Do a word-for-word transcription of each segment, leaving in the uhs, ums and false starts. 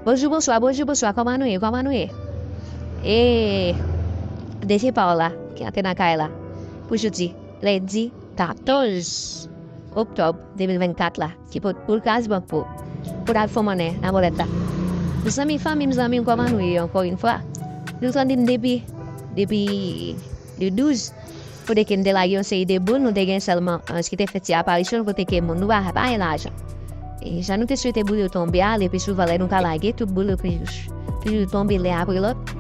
Bonjou, bonswa, bonjou, bonswa, kòman nou ye, kòman nou ye? E, D J pa w la, ki antre nan kay la, pou jodi, lendi katòz oktòb de mil vennkat la, ki pot pou l kras bank pou, pou l al fon monnen nan bòlèt la. Mezanmi, fanmi m, zanmi m, kòman nou ye ankò yon fwa? Nou tande m depi, depi le douz, kote ke n te lage yon seri de boul, nou te gen sèlman anj ki te fè ti aparisyon l, kote ke moun nou pa, pa gen lajan. E jan nou te swete boul yo tonbe a, le pi souvan lè nou ka lage, tout boul yo toujou, toujou tonbe len apre lòt.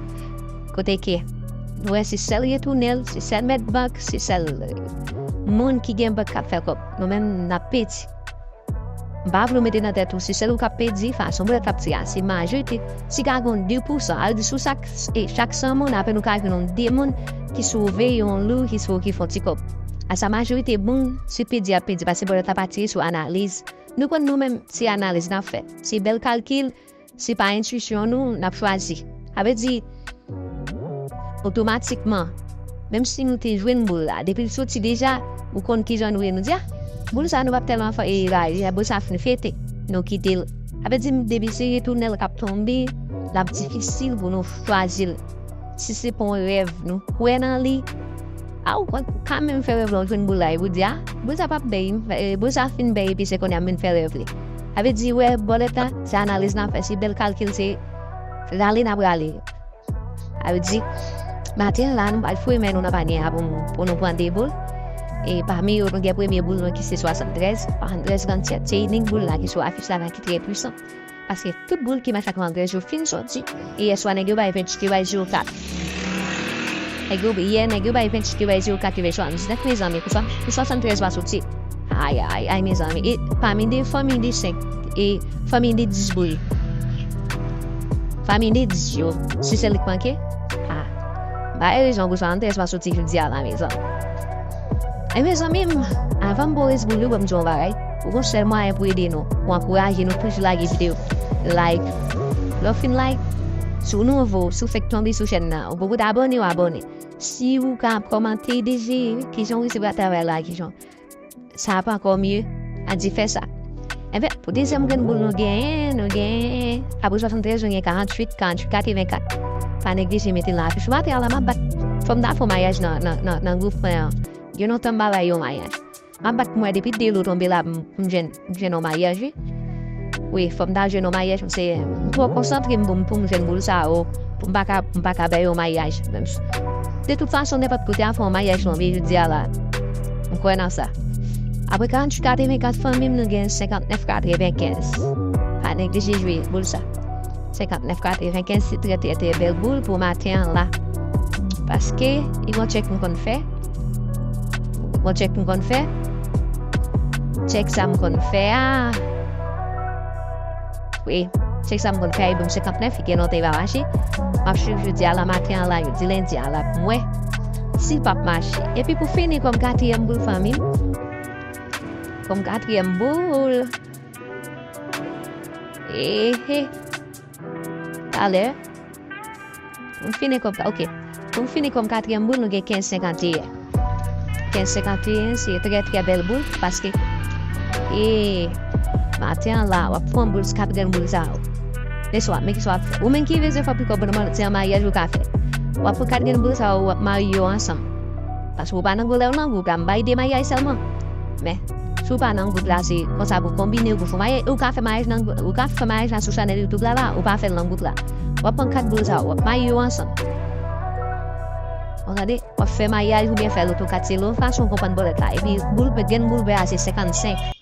Kote ke nou wè se sèl retounen l, se sèl mèt bank, se sèl, eh, moun ki gen bank k ap fè kòb. Nou menm, n ap pedi. M pa vle w mete nan tèt ou, se sèl ou k ap pedi, fason bòlèt ap tire a, se majorite. Si ka gen de pousan, al di sou sak, e chak san moun, apèn ou ka jwenn yon de moun ki sove yon lou, ki sove, ki fè yon ti kòb. A sa majorite moun, se pedi y ap pedi, paske bòlèt la pa tire sou analiz. Nou konn nou menm, se analiz n ap fè. Se bèl kalkil, se pa entwisyon nou, n ap chwazi. Sa vle di, otomatikman, menm si nou te jwenn boul la, depi l soti deja, ou konn kijan nou ye, nou di, a, boul sa nou p ap tèlman fè, e, la, e, boul sa fin fete, nou kite l. Sa vle di, depi se retounen l k ap tonbe, l ap difisil pou nou chwazi l. Si se pa yon rèv nou kwè nan li, a, ou konn ka menm fè rèv la, ou jwenn boul la, e ou di, a, boul sa p ap bèy, e, boul sa fin bèy, epi se kounye a m vin fè rèv li. Sa vle di, wè, bòlèt la, se analiz n ap fè, se bèl kalkil, se rale n ap rale. Sa vle di, maten an la, nou pral foure men nou nan panye a pou nou, pou nou pran de boul. E pami yo, nou gen premye boul nou ki se swasanntrèz, swasanntrèz trannsenk, se inik boul la ki sou afich la, la ki trè pwisan. Paske tout boul ki mache ak swasanntrèz yo fin soti. E yèswa, nèg yo bay venntuit, yo bay zewo kat. Nèg yo, yè, nèg yo bay venntuit, yo bay zewo kat, yo bay swasanndiznèf, mezanmi, pou swa-, pou swasanntrèz pa soti. Ay, ay, ay, mezanmi. E pami de fanmi de senk, e fanmi de dis boul. Fanmi de dis yo, se sèl li k manke? A. M pa gen rezon pou swasanntrèz pa soti jodi a la, mezanmi. E mezanmi, avan m pran rès boul yo, ban m di w yon bagay. Ou gon sèl mwayen pou ede nou, pou ankouraje nou toujou lage videyo. Like. Lè w fin like, si w nouvo, si w fèk tonbe sou chèn nan, ou poko abòne, w abòne. Si ou ka kòmante deja, kijan w resevwa travay la, kijan. Sa ap ankò mye, a di fè sa. Enben, pou dezyèm grenn boul nou genyen, nou genyen, apre swasanntrèz, nou gen karanntuit, karanntuit katrevenkat. Pa neglije mete l nan afich. Maten an la, m ap bat. Fò m ta fè yon maryaj nan, nan, nan, nan gwoup mwen an. Gen lontan m pa bay yon maryaj. M ap bat pou m wè depi de lo tonbe la, m, m jwenn, m jwenn yon maryaj, wi. Wi, fò m ta jwenn yon maryaj, paske m twò konsantre m pou m, pou m jwenn boul sa yo, pou m pa ka, m pa ka bay yon maryaj. Menm si, de tout fason, nenpòt kote a fè yon maryaj tonbe jodi a la. M kwè nan sa. Apre karanntuit katrevenkat fanmi m, nou gen senkantnèf katrevenkenz. Pa neglije jwe boul sa. Senkantnèf katrevenkenz, se trè, trè, trè bèl boul pou maten an la. Paske, li gon tchèk m konn fè. Gon tchèk m konn fè. Tchèk sa m konn fè a. Wi, tchèk sa m konn fè a, li ban m senkantnèf, li gen lontan li pa mache. M ap swiv jodi a la maten an la, jodi lendi a la, pou m wè si l p ap mache. Epi pou fini, kòm katriyèm boul fanmi m. Kòm katriyèm boul. Ehe. Talè. Pou m fini kòm, ok. Pou m fini kòm katriyèm boul, nou gen kenz senkanteyen. Kenz senkanteyen, se trè, trè bèl boul, paske, e, maten an la, w ap pran boul, kat grenn boul sa yo. Men sa w ap, men ki sa w ap fè. Ou menm ki bezwen fè pli kòb nan maten an, maryaj ou ka fè. W ap pran kat grenn boul sa yo, w ap marye yo ansanm. Paske ou pa nan gwoup, lè w nan gwoup la, m bay de maryaj sèlman. Men, si w pa nan gwoup la, se konsa pou konbine, pou fè maryaj, ou ka fè maryaj nan, ou ka fè maryaj la sou chanèl YouTube la, la, ou pa fè l nan gwoup la. W ap pran kat boul sa yo, w ap marye yo ansanm. Ou tande? W ap fè maryaj oubyen fè l otokat, se yon fason w konprann bòlèt la. Epi, boul vè, grenn boul vè a, se senkannsenk.